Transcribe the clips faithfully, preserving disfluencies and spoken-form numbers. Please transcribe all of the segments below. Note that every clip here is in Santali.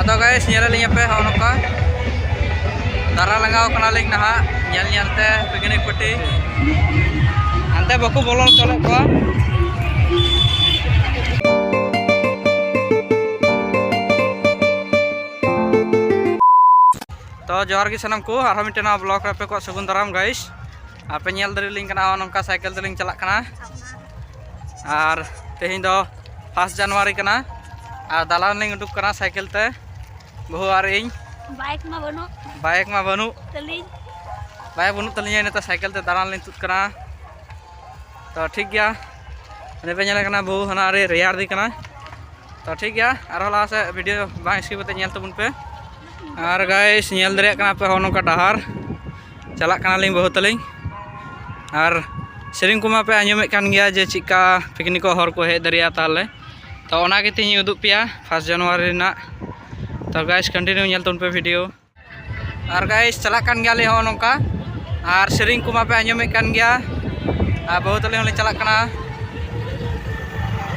ᱟᱫᱚ guys, ᱧᱮᱞ ᱟᱹᱞᱤᱧ ᱟᱯᱮ ᱦᱚᱸᱜᱼᱚ ᱱᱚᱝᱠᱟ ᱫᱟᱬᱟ ᱞᱟᱸᱜᱟᱣ ᱠᱟᱱᱟᱞᱤᱧ ᱱᱟᱦᱟᱜ, ᱧᱮᱞ ᱧᱮᱞ ᱛᱮ picnic party᱾ ᱦᱟᱱᱛᱮ ᱵᱟᱠᱚ ᱵᱚᱞᱚ ᱦᱚᱪᱚ ᱞᱮᱫ ᱠᱚᱣᱟ᱾ ᱛᱚ ᱡᱚᱦᱟᱨ ᱜᱮ ᱥᱟᱱᱟᱢ ᱠᱚ, ᱟᱨᱦᱚᱸ ᱢᱤᱫᱴᱮᱱ ᱱᱟᱣᱟ vlog ᱨᱮ ᱟᱯᱮ ᱠᱚᱣᱟᱜ ᱥᱟᱹᱜᱩᱱ ᱫᱟᱨᱟᱢ guys᱾ ᱟᱯᱮ ᱧᱮᱞ ᱫᱟᱲᱮ ᱞᱤᱧ ᱠᱟᱱᱟ, ᱦᱚᱸᱜᱼᱚ ᱱᱚᱝᱠᱟ ᱥᱟᱭᱠᱮᱞ ᱛᱮᱞᱤᱧ ᱪᱟᱞᱟᱜ ᱠᱟᱱᱟ᱾ ᱟᱨ ᱛᱮᱦᱮᱧ ᱫᱚ first January ᱠᱟᱱᱟ, ᱟᱨ ᱫᱟᱬᱟᱱ ᱞᱤᱧ ᱩᱰᱩᱠ ᱠᱟᱱᱟ ᱥᱟᱭᱠᱮᱞ ᱛᱮ, ᱵᱟᱹᱦᱩ ᱟᱨ ᱤᱧ᱾ ᱵᱟᱭᱤᱠ ᱢᱟ ᱵᱟᱹᱱᱩᱜ᱾ ᱵᱟᱭᱤᱠ ᱢᱟ ᱵᱟᱹᱱᱩᱜ᱾ ᱛᱟᱹᱞᱤᱧ᱾ ᱵᱟᱭᱤᱠ ᱵᱟᱹᱱᱩᱜ ᱛᱟᱹᱞᱤᱧᱟ, ᱤᱱᱟᱹᱛᱮ ᱥᱟᱭᱠᱮᱞ ᱛᱮ ᱫᱟᱬᱟᱱ ᱞᱤᱧ ᱛᱩᱫ ᱠᱟᱱᱟ᱾ ᱛᱚ ᱴᱷᱤᱠ ᱜᱮᱭᱟ, ᱚᱸᱰᱮ ᱯᱮ ᱧᱮᱞᱮ ᱠᱟᱱᱟ, ᱵᱟᱹᱦᱩ ᱦᱟᱱᱟ ᱨᱮ ᱨᱮᱭᱟᱲ ᱫᱤ ᱠᱟᱱᱟ᱾ ᱛᱚ ᱴᱷᱤᱠ ᱜᱮᱭᱟ, ᱟᱨᱦᱚᱸ ᱞᱟᱦᱟ ᱥᱮᱫ video ᱵᱟᱝ skip ᱠᱟᱛᱮ ᱧᱮᱞ ᱛᱟᱵᱚᱱ ᱯᱮ᱾ ᱟᱨ guys, ᱧᱮᱞ ᱫᱟᱲᱮᱭᱟᱜ ᱠᱟᱱᱟ ᱯᱮ, ᱦᱚᱸᱜᱼᱚ ᱱᱚᱝᱠᱟ ᱰᱟᱦᱟᱨ ᱪᱟᱞᱟᱜ ᱠᱟᱱᱟᱞᱤᱧ ᱵᱟᱹᱦᱩ ᱛᱟᱹᱞᱤᱧ᱾ ᱟᱨ ᱥᱮᱨᱮᱧ ᱠᱚᱢᱟ ᱯᱮ ᱟᱸᱡᱚᱢᱮᱫ ᱠᱟᱱ ᱜᱮᱭᱟ ᱡᱮ ᱪᱮᱫᱠᱟ picnic ᱠᱚ ᱦᱚᱲ ᱠᱚ ᱦᱮᱡ ᱫᱟᱲᱮᱭᱟᱜᱼᱟ᱾ ᱛᱟᱦᱚᱞᱮ ᱛᱚ ᱚᱱᱟ ᱜᱮ ᱛᱮᱦᱮᱧ ᱩᱫᱩᱜ ᱯᱮᱭᱟ first January ᱨᱮᱱᱟᱜ᱾ ᱛᱚ guys, continue ᱧᱮᱞ ᱛᱟᱵᱚᱱ ᱯᱮ video᱾ ᱟᱨ guys, ᱪᱟᱞᱟᱜ ᱠᱟᱱ ᱜᱮᱭᱟᱞᱮ ᱦᱚᱸᱜᱼᱚ ᱱᱚᱝᱠᱟ, ᱟᱨ ᱥᱮᱨᱮᱧ ᱠᱚᱢᱟ ᱯᱮ ᱟᱸᱡᱚᱢᱮᱫ ᱠᱟᱱ ᱜᱮᱭᱟ᱾ ᱟᱨ ᱵᱟᱹᱦᱩ ᱛᱟᱹᱞᱤᱧ ᱦᱚᱸᱞᱤᱧ ᱪᱟᱞᱟᱜ ᱠᱟᱱᱟ᱾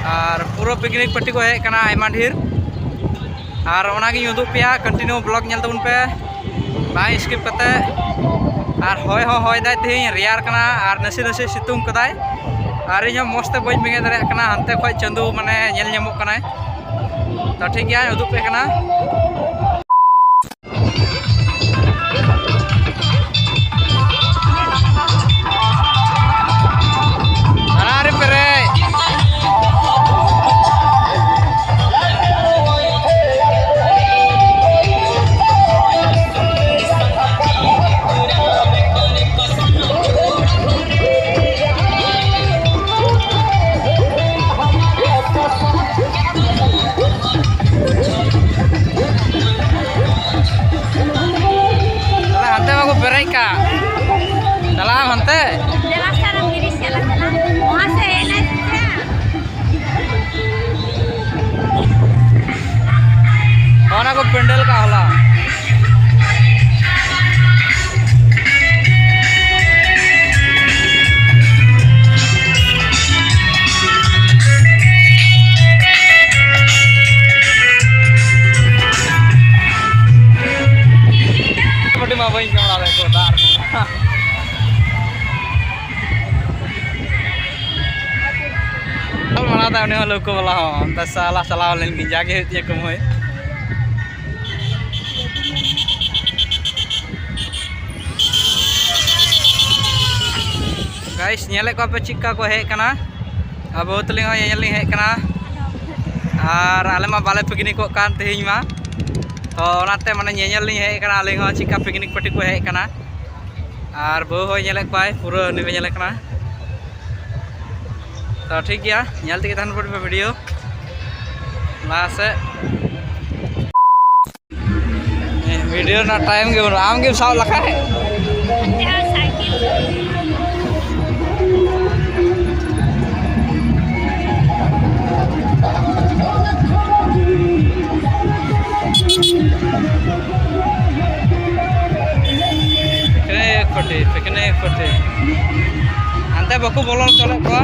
ᱟᱨ ᱯᱩᱨᱟᱹ picnic party ᱠᱚ ᱦᱮᱡ ᱠᱟᱱᱟ ᱟᱭᱢᱟ ᱰᱷᱮᱨ᱾ ᱟᱨ ᱚᱱᱟᱜᱤᱧ ᱩᱫᱩᱜ ᱯᱮᱭᱟ, continue vlog ᱧᱮᱞ ᱛᱟᱵᱚᱱ ᱯᱮ ᱵᱟᱝ skip ᱠᱟᱛᱮ᱾ ᱟᱨ ᱦᱚᱭ ᱦᱚᱸ ᱦᱚᱭ ᱫᱟᱭ, ᱛᱮᱦᱮᱧ ᱨᱮᱭᱟᱲ ᱠᱟᱱᱟ ᱟᱨ ᱱᱟᱥᱮ ᱱᱟᱥᱮ ᱥᱤᱛᱩᱝ ᱠᱟᱫᱟᱭ᱾ ᱟᱨ ᱤᱧ ᱦᱚᱸ ᱢᱚᱡᱽ ᱛᱮ ᱵᱟᱹᱧ ᱵᱮᱸᱜᱮᱫ ᱫᱟᱲᱮᱭᱟᱜ ᱠᱟᱱᱟ, ᱦᱟᱱᱛᱮ ᱠᱷᱚᱡ ᱪᱟᱸᱫᱚ ᱢᱟᱱᱮ ᱧᱮᱞ ᱧᱟᱢᱚᱜ ᱠᱟᱱᱟᱭ᱾ ᱛᱚ ᱴᱷᱤᱠ ᱜᱮᱭᱟ, ᱩᱫᱩᱜ ᱯᱮ ᱠᱟᱱᱟ᱾ ᱟᱨᱮ ᱯᱮᱨᱮᱡ᱾ ᱛᱟᱦᱞᱮ ᱦᱟᱱᱛᱮ ᱢᱟᱠᱚ ᱯᱮᱨᱮᱡ ᱠᱟᱜ᱾ ᱪᱟᱞᱟᱜ ᱟᱢ ᱦᱟᱱᱛᱮ? ᱫᱮᱵᱟᱥᱟᱨᱟᱢ ᱜᱤᱨᱤᱥ ᱪᱟᱞᱟᱜ ᱠᱟᱱᱟ᱾ ᱚᱱᱟ ᱥᱮ ᱮᱱᱮᱡ ᱥᱮ? ᱚᱱᱟ ᱠᱚ ᱯᱮᱱᱰᱮᱞ ᱠᱟᱜ ᱦᱚᱞᱟ᱾ ᱠᱚ ᱵᱟᱞᱟ ᱦᱚᱸ ᱚᱱᱛᱮ ᱥᱟᱞᱟ ᱪᱟᱞᱟᱣ ᱞᱮᱱ ᱜᱮ, ᱡᱟᱜᱮ ᱦᱩᱭᱩᱜ ᱛᱤᱧᱟᱹ ᱠᱟᱹᱢᱦᱟᱹᱭ᱾ Guys, ᱧᱮᱞᱮᱫ ᱠᱚᱣᱟ ᱯᱮ ᱪᱮᱫᱠᱟ ᱠᱚ ᱦᱮᱡ ᱠᱟᱱᱟ᱾ ᱟᱵᱚ ᱛᱟᱹᱞᱤᱧ ᱦᱚᱸ ᱧᱮᱧᱮᱞ ᱞᱤᱧ ᱦᱮᱡ ᱠᱟᱱᱟ, ᱟᱨ ᱟᱞᱮ ᱢᱟ ᱵᱟᱞᱮ ᱯᱤᱠᱱᱤᱠᱚᱜ ᱠᱟᱱ ᱛᱮᱦᱮᱧ ᱢᱟ, ᱛᱚ ᱚᱱᱟᱛᱮ ᱢᱟᱱᱮ ᱧᱮᱧᱮᱞ ᱞᱤᱧ ᱦᱮᱡ ᱠᱟᱱᱟ ᱟᱹᱞᱤᱧ ᱦᱚᱸ ᱪᱮᱫᱠᱟ ᱯᱤᱠᱱᱤᱠ ᱯᱟᱨᱴᱤ ᱠᱚ ᱦᱮᱡ ᱠᱟᱱᱟ᱾ ᱟᱨ ᱵᱟᱹᱦᱩ ᱦᱚᱸᱭ ᱧᱮᱞᱮᱫ ᱠᱚᱣᱟᱭ, ᱯᱩᱨᱟᱹ ᱩᱱᱤ ᱦᱚᱸᱭ ᱧᱮᱞᱮᱫ ᱠᱟᱱᱟ᱾ ᱛᱚ ᱴᱷᱤᱠ ᱜᱮᱭᱟ, ᱧᱮᱞ ᱛᱮᱜᱮ ᱛᱟᱦᱮᱱ ᱯᱮ video ᱞᱟᱦᱟ ᱥᱮᱫ᱾ ᱵᱷᱤᱰᱤᱭᱳ ᱨᱮᱱᱟᱜ ᱴᱟᱭᱤᱢ ᱜᱮ ᱵᱟᱹᱱᱩᱜᱼᱟ, ᱟᱢ ᱜᱮᱢ ᱥᱟᱵ ᱞᱮᱠᱷᱟᱡ᱾ Picnic party, picnic party. ᱦᱟᱱᱛᱮ ᱵᱟᱠᱚ ᱵᱚᱞᱚ ᱦᱚᱪᱚ ᱞᱮᱫ ᱠᱚᱣᱟ᱾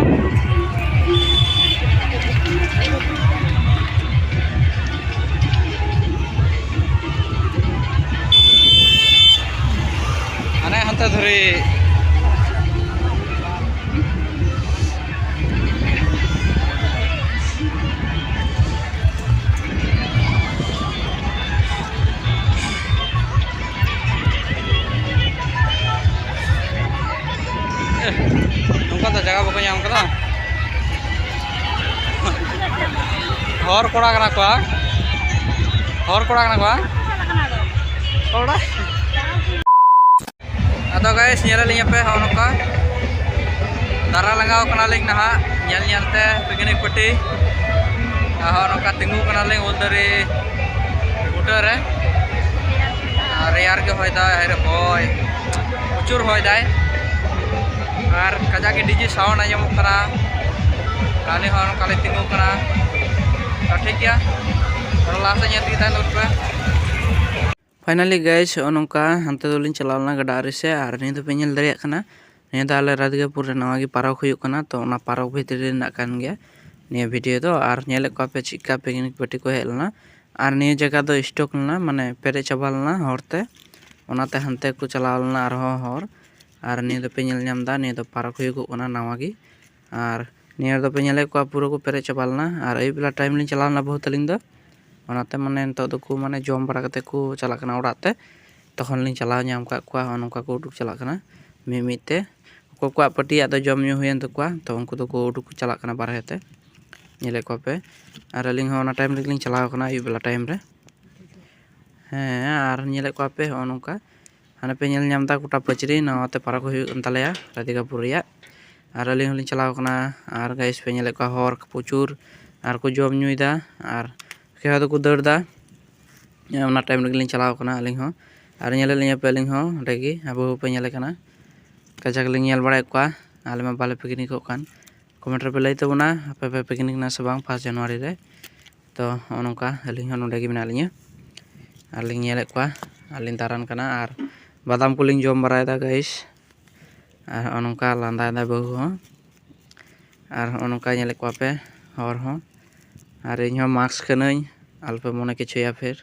ᱦᱟᱱᱮ ᱦᱟᱱᱛᱮ ᱫᱷᱟᱹᱨᱤᱡ᱾ ᱱᱚᱝᱠᱟ ᱫᱚ ᱡᱟᱭᱜᱟ ᱵᱟᱠᱚ ᱧᱟᱢ ᱠᱟᱫᱟ᱾ ᱦᱚᱲ ᱠᱚᱲᱟ ᱠᱟᱱᱟ ᱠᱚ, ᱦᱚᱲ ᱠᱚᱲᱟ ᱠᱟᱱᱟ ᱠᱚ᱾ ᱠᱚᱲᱟ᱾ ᱟᱫᱚ guys, ᱧᱮᱞᱮᱫ ᱞᱤᱧᱟ ᱯᱮ ᱦᱚᱸᱜᱼᱚ ᱱᱚᱝᱠᱟ ᱫᱟᱨᱟ ᱞᱟᱸᱜᱟᱣ ᱠᱟᱱᱟᱞᱤᱧ ᱱᱟᱦᱟᱜ ᱧᱮᱞ ᱧᱮᱞ ᱛᱮ picnic party᱾ ᱟᱨ ᱦᱚᱸᱜᱼᱚ ᱱᱚᱝᱠᱟ ᱛᱤᱸᱜᱩ ᱠᱟᱱᱟᱞᱤᱧ ᱩᱞ ᱫᱟᱨᱮ ᱵᱩᱴᱟᱹ ᱨᱮ᱾ ᱟᱨ ᱨᱮᱭᱟᱲ ᱜᱮ ᱦᱚᱭ ᱫᱟᱭ, ᱦᱟᱭ ᱨᱮ ᱦᱚᱭ, ᱯᱨᱚᱪᱩᱨ ᱦᱚᱭ ᱫᱟᱭ᱾ ᱟᱨ ᱠᱟᱡᱟᱠ ᱜᱮ DJ sound ᱟᱸᱡᱚᱢᱚᱜ ᱠᱟᱱᱟ᱾ ᱟᱹᱞᱤᱧ ᱦᱚᱸ ᱱᱚᱝᱠᱟ ᱞᱤᱧ ᱛᱤᱸᱜᱩ ᱠᱟᱱᱟ᱾ ᱛᱚ ᱴᱷᱤᱠ ᱜᱮᱭᱟ, ᱟᱨᱚ ᱞᱟᱦᱟ ᱥᱮᱫ ᱧᱮᱞ ᱛᱮᱜᱮ ᱛᱟᱦᱮᱱ ᱫᱚᱨᱠᱟᱨ᱾ Finally guys, ᱦᱚᱸᱜᱼᱚ ᱱᱚᱝᱠᱟ ᱦᱟᱱᱛᱮ ᱫᱚᱞᱤᱧ ᱪᱟᱞᱟᱣ ᱞᱮᱱᱟ ᱜᱟᱰᱟ ᱟᱲᱮ ᱥᱮᱫ, ᱟᱨ ᱱᱤᱭᱟᱹ ᱫᱚᱯᱮ ᱧᱮᱞ ᱫᱟᱲᱮᱭᱟᱜ ᱠᱟᱱᱟ, ᱱᱤᱭᱟᱹ ᱫᱚ ᱟᱞᱮ ᱨᱟᱫᱷᱤᱠᱟᱯᱩᱨ ᱨᱮ ᱱᱟᱣᱟ ᱜᱮ ᱯᱟᱨᱠ ᱦᱩᱭᱩᱜ ᱠᱟᱱᱟ᱾ ᱛᱚ ᱚᱱᱟ ᱯᱟᱨᱠ ᱵᱷᱤᱛᱨᱤ ᱨᱮᱱᱟᱜ ᱠᱟᱱ ᱜᱮᱭᱟ ᱱᱤᱭᱟᱹ ᱵᱷᱤᱰᱤᱭᱳ ᱫᱚ᱾ ᱟᱨ ᱧᱮᱞᱮᱫ ᱠᱚᱣᱟ ᱯᱮ ᱪᱮᱫᱠᱟ ᱯᱤᱠᱱᱤᱠ ᱯᱟᱨᱴᱤ ᱠᱚ ᱦᱮᱡ ᱞᱮᱱᱟ, ᱟᱨ ᱱᱤᱭᱟᱹ ᱡᱟᱭᱜᱟ ᱫᱚ ᱥᱴᱚᱠ ᱞᱮᱱᱟ, ᱢᱟᱱᱮ ᱯᱮᱨᱮᱡ ᱪᱟᱵᱟ ᱞᱮᱱᱟ ᱦᱚᱲ ᱛᱮ, ᱚᱱᱟᱛᱮ ᱦᱟᱱᱛᱮ ᱠᱚ ᱪᱟᱞᱟᱣ ᱞᱮᱱᱟ ᱟᱨᱦᱚᱸ ᱦᱚᱲ᱾ ᱟᱨ ᱱᱤᱭᱟᱹ ᱫᱚᱯᱮ ᱧᱮᱞ ᱧᱟᱢ ᱮᱫᱟ, ᱱᱤᱭᱟᱹ ᱫᱚ ᱯᱟᱨᱠ ᱦᱩᱭᱩᱜᱚᱜ ᱠᱟᱱᱟ ᱱᱟᱣᱟ ᱜᱮ᱾ ᱟᱨ ᱱᱤᱭᱟᱹ ᱨᱮᱫᱚ ᱯᱮ ᱧᱮᱞᱮᱫ ᱠᱚᱣᱟ ᱯᱩᱨᱟᱹ ᱠᱚ ᱯᱮᱨᱮᱡ ᱪᱟᱵᱟ ᱞᱮᱱᱟ᱾ ᱟᱨ ᱟᱹᱭᱩᱵ ᱵᱮᱞᱟ ᱴᱟᱭᱤᱢ ᱞᱤᱧ ᱪᱟᱞᱟᱣ ᱞᱮᱱᱟ ᱵᱚᱦᱩᱛ ᱟᱹᱞᱤᱧ ᱫᱚ, ᱚᱱᱟᱛᱮ ᱢᱟᱱᱮ ᱱᱤᱛᱚᱜ ᱫᱚᱠᱚ ᱢᱟᱱᱮ ᱡᱚᱢ ᱵᱟᱲᱟ ᱠᱟᱛᱮ ᱠᱚ ᱪᱟᱞᱟᱜ ᱠᱟᱱᱟ ᱚᱲᱟᱜ ᱛᱮ᱾ ᱛᱚᱠᱷᱚᱱ ᱞᱤᱧ ᱪᱟᱞᱟᱣ ᱧᱟᱢ ᱟᱠᱟᱫ ᱠᱚᱣᱟ, ᱦᱚᱸᱜᱼᱚ ᱱᱚᱝᱠᱟ ᱠᱚ ᱩᱰᱩᱠ ᱪᱟᱞᱟᱜ ᱠᱟᱱᱟ ᱢᱤᱫ ᱢᱤᱫ ᱛᱮ᱾ ᱚᱠᱚᱭ ᱠᱚᱣᱟᱜ ᱯᱟᱹᱴᱤᱭᱟᱜ ᱫᱚ ᱡᱚᱢ ᱧᱩ ᱦᱩᱭᱮᱱ ᱛᱟᱠᱚᱣᱟ, ᱛᱚ ᱩᱱᱠᱩ ᱫᱚᱠᱚ ᱩᱰᱩᱠ ᱠᱚ ᱪᱟᱞᱟᱜ ᱠᱟᱱᱟ ᱵᱟᱨᱦᱮ ᱛᱮ᱾ ᱧᱮᱞᱮᱫ ᱠᱚᱣᱟ ᱯᱮ, ᱟᱨ ᱟᱹᱞᱤᱧ ᱦᱚᱸ ᱚᱱᱟ ᱴᱟᱭᱤᱢ ᱨᱮᱜᱮ ᱞᱤᱧ ᱪᱟᱞᱟᱣ ᱠᱟᱱᱟ, ᱟᱹᱭᱩᱵ ᱵᱮᱞᱟ ᱴᱟᱭᱤᱢ ᱨᱮ᱾ ᱦᱮᱸ, ᱟᱨ ᱧᱮᱞᱮᱫ ᱠᱚᱣᱟ ᱯᱮ ᱦᱚᱸᱜᱼᱚ ᱱᱚᱝᱠᱟ, ᱦᱟᱱᱮ ᱯᱮ ᱧᱮᱞ ᱧᱟᱢ ᱮᱫᱟ ᱜᱚᱴᱟ ᱯᱟᱹᱪᱨᱤ, ᱱᱚᱣᱟ ᱛᱮ ᱯᱟᱨᱠ ᱦᱩᱭᱩᱜ ᱠᱟᱱ ᱛᱟᱞᱮᱭᱟ ᱨᱟᱫᱷᱤᱠᱟᱯᱩᱨ ᱨᱮᱭᱟᱜ᱾ ᱟᱨ ᱟᱹᱞᱤᱧ ᱦᱚᱸᱞᱤᱧ ᱪᱟᱞᱟᱣ ᱠᱟᱱᱟ, ᱟᱨ ᱜᱟᱭᱤᱥ ᱯᱮ ᱧᱮᱞᱮᱫ ᱠᱚᱣᱟ ᱦᱚᱲ ᱯᱨᱚᱪᱩᱨ, ᱟᱨ ᱠᱚ ᱡᱚᱢ ᱧᱩᱭᱮᱫᱟ, ᱟᱨ ᱠᱮᱣᱟ ᱫᱚᱠᱚ ᱫᱟᱹᱲ ᱮᱫᱟ᱾ ᱚᱱᱟ ᱴᱟᱭᱤᱢ ᱨᱮᱜᱮ ᱞᱤᱧ ᱪᱟᱞᱟᱣ ᱠᱟᱱᱟ ᱟᱹᱞᱤᱧ ᱦᱚᱸ, ᱟᱨ ᱧᱮᱞᱮᱫ ᱞᱤᱧᱟ ᱯᱮ ᱟᱹᱞᱤᱧ ᱦᱚᱸ ᱚᱸᱰᱮ ᱜᱮ ᱟᱵᱚ ᱦᱚᱸᱯᱮ ᱧᱮᱞᱮ ᱠᱟᱱᱟ᱾ ᱠᱟᱡᱟᱠ ᱞᱤᱧ ᱧᱮᱞ ᱵᱟᱲᱟᱭᱮᱫ ᱠᱚᱣᱟ, ᱟᱞᱮ ᱢᱟ ᱵᱟᱞᱮ ᱯᱤᱠᱱᱤᱠᱚᱜ ᱠᱟᱱ᱾ ᱠᱚᱢᱮᱱᱴ ᱨᱮᱯᱮ ᱞᱟᱹᱭ ᱛᱟᱵᱚᱱᱟ, ᱟᱯᱮ ᱯᱮ ᱯᱤᱠᱱᱤᱠ ᱮᱱᱟ ᱥᱮ ᱵᱟᱝ ᱯᱷᱟᱥᱴ ᱡᱟᱱᱩᱣᱟᱨᱤ ᱨᱮ? ᱛᱚ ᱱᱚᱜᱼᱚ ᱱᱚᱝᱠᱟ ᱟᱹᱞᱤᱧ ᱦᱚᱸ ᱱᱚᱸᱰᱮ ᱜᱮ ᱢᱮᱱᱟᱜ ᱞᱤᱧᱟᱹ, ᱟᱨ ᱞᱤᱧ ᱧᱮᱞᱮᱫ ᱠᱚᱣᱟ, ᱟᱨ ᱞᱤᱧ ᱫᱟᱬᱟᱱ ᱠᱟᱱᱟ, ᱟᱨ ᱵᱟᱫᱟᱢ ᱠᱚᱞᱤᱧ ᱡᱚᱢ ᱵᱟᱲᱟᱭᱮᱫᱟ ᱜᱟᱭᱤᱥ᱾ ᱟᱨ ᱦᱚᱸᱜᱼᱚ ᱱᱚᱝᱠᱟ ᱞᱟᱸᱫᱟᱭᱮᱫᱟᱭ ᱵᱟᱹᱦᱩ ᱦᱚᱸ᱾ ᱟᱨ ᱦᱚᱸᱜᱼᱚ ᱱᱚᱝᱠᱟ ᱧᱮᱞᱮᱫ ᱠᱚᱣᱟ ᱯᱮ ᱦᱚᱲ ᱦᱚᱸ᱾ ᱟᱨ ᱤᱧ ᱦᱚᱸ ᱢᱟᱥᱠ ᱠᱟᱹᱱᱟᱹᱧ, ᱟᱞᱚᱯᱮ ᱢᱚᱱᱮ ᱠᱤᱪᱷᱩᱭᱟ ᱯᱷᱤᱨ᱾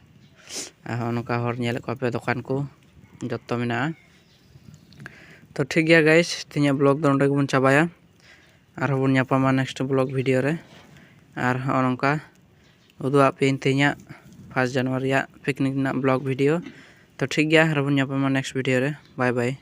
ᱟᱨ ᱦᱚᱸᱜᱼᱚ ᱱᱚᱝᱠᱟ ᱦᱚᱲ ᱧᱮᱞᱮᱫ ᱠᱚᱣᱟ ᱯᱮ, ᱫᱚᱠᱟᱱ ᱠᱚ ᱡᱚᱛᱚ ᱢᱮᱱᱟᱜᱼᱟ᱾ ᱛᱚ ᱴᱷᱤᱠ ᱜᱮᱭᱟ ᱜᱟᱭᱤᱥ, ᱛᱮᱦᱮᱧᱟᱜ ᱵᱞᱚᱜ ᱫᱚ ᱱᱚᱸᱰᱮ ᱜᱮᱵᱚᱱ ᱪᱟᱵᱟᱭᱟ᱾ ᱟᱨᱦᱚᱸ ᱵᱚᱱ ᱧᱟᱯᱟᱢᱟ ᱱᱮᱠᱥᱴ ᱵᱞᱚᱜ ᱵᱷᱤᱰᱤᱭᱳ ᱨᱮ᱾ ᱟᱨ ᱦᱚᱸᱜᱼᱚ ᱱᱚᱝᱠᱟ ᱩᱫᱩᱜ ᱟᱫ ᱯᱮᱭᱟᱹᱧ ᱛᱮᱦᱮᱧᱟᱜ ᱯᱷᱟᱥᱴ ᱡᱟᱱᱩᱣᱟᱨᱤ ᱨᱮᱭᱟᱜ ᱯᱤᱠᱱᱤᱠ ᱨᱮᱱᱟᱜ ᱵᱞᱚᱜ ᱵᱷᱤᱰᱤᱭᱳ᱾ ᱛᱚ ᱴᱷᱤᱠ ᱜᱮᱭᱟ, ᱟᱨᱦᱚᱸ ᱵᱚᱱ ᱧᱟᱯᱟᱢᱟ ᱱᱮᱠᱥᱴ ᱵᱷᱤᱰᱤᱭᱳ ᱨᱮ᱾ ᱵᱟᱭ ᱵᱟᱭ᱾